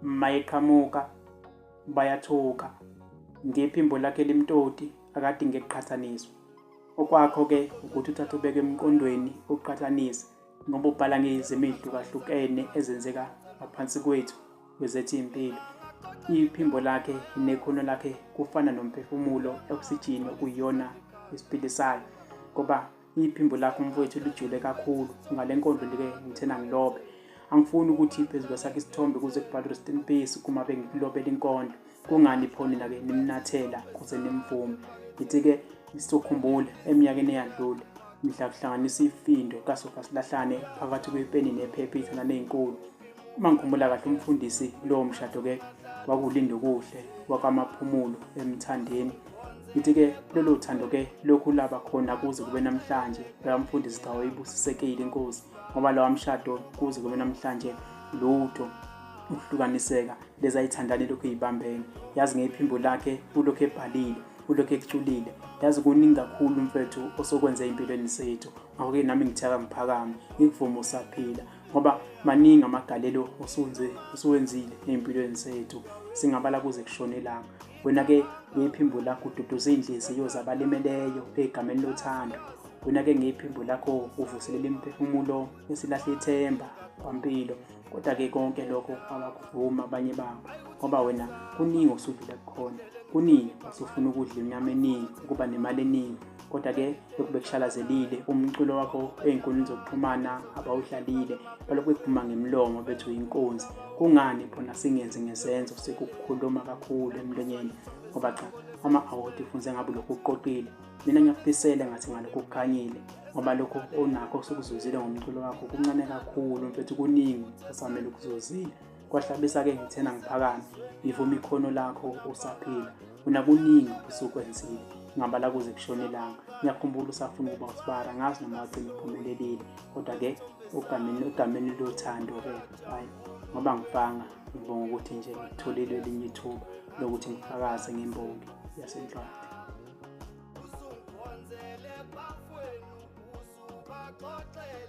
Mayeqhamuka bayathuka ngephimbo lakhe limtoti akadinge kuqhathaniswa. Okwakho-ke ukuthi uthathe ubeke emqondweni uqhathanise ngoba ubhala ngezimo ey'hlukahlukene ezenzeka ngaphansi kwethu kwezethu iy'mpilo. Iphimbo lakhe nekhono lakhe kufana nomphefumulo, oxygen okuyiyona esiphilisayo ngoba iphimbo lakho mfowethu lijule kakhulu. Ngale nkondlo like ngithena ngilobe, angifuni ukuthi phezu kwesakhe isithombe kuze kubhalwe rest in peace kuma bengikulobela inkondlo. Kungani pho nina-ke nimnathela kuze nimvume? Ngithi-ke sizokhumbula eminyakeni eyadlule mhla kuhlanganisa ifindo kasofa silahlane phakathi kwepeni nephepha iy'thandana ey'nkulu. Uma ngikhumbula kahle umfundisi lowo mshado-ke kwakulinda okuhle wakwaMaphumulo eMthandeni. Ngithi-ke lolo thando-ke lokhu laba khona kuze kube namhlanje. Loya mfundisi cha wayebusisekile inkosi ngoba lowa mshado kuze kube namhlanje lutho ukuhlukaniseka lezi ayithandane lokhu eyibambene. Yazi ngephimbo lakhe ulokhu ebhalile, ulokhu eculile. Yazi kuningi kakhulu mfethu osokwenze ey'mpilweni zethu. Ngakho-ke nami ngithaka ngiphakame ngikuvume usaphila ngoba maningi amagalelo osuwenzile ey'mpilweni zethu, singabala kuze kushone ilanga. Wena-ke ngephimbo lakho ududuza iy'nhliziyo zabalimeleyo egameni lothando. Wena-ke ngephimbo lakho uvuselela imiphefumulo esilahle ithemba kwampilo. Kodwa-ke konke lokho awakuvuma abanye babo ngoba wena kuningi osudlule kukhona, kuningi wasufuna ukudla inyama eningi, ukuba nemali eningi. Kodwa-ke lokhu bekushalazelile umculo wakho ey'nkundleni zokuxhumana abawudlalile, balokhu bekuphuma ngemlomo bethi uyinkunzi. Kungani phona singenzi ngezenzo sikukhuluma kakhulu emlonyeni? Ngoba cha, ama-award ufunze ngabe lokhu ukuqoqile. Mina ngiyakufisela ngathi ngalokhu kukhanyile ngoba lokho onakho osukuzuzile ngomculo wakho kuncane kakhulu mfethu, kuningi osamele ukuzuzile. Kwahlabisa-ke ngithena ngiphakame ngivume ikhono lakho usaphila. Wena kuningi osukwenzile ngabala kuze kushone ilanga. Ngiyakhumbula usafuna ukuba usibara, ngazi noma wagcina uphumelelile. Kodwa-ke egameni lothando-ke hhayi ngoba ngifanga ngibonga ukuthi nje ngitholile elinye ithuba lokuthi ngifakaze ngembongi yaseNhlwathi. Usungikhonzele bafwenu usubaxoxele.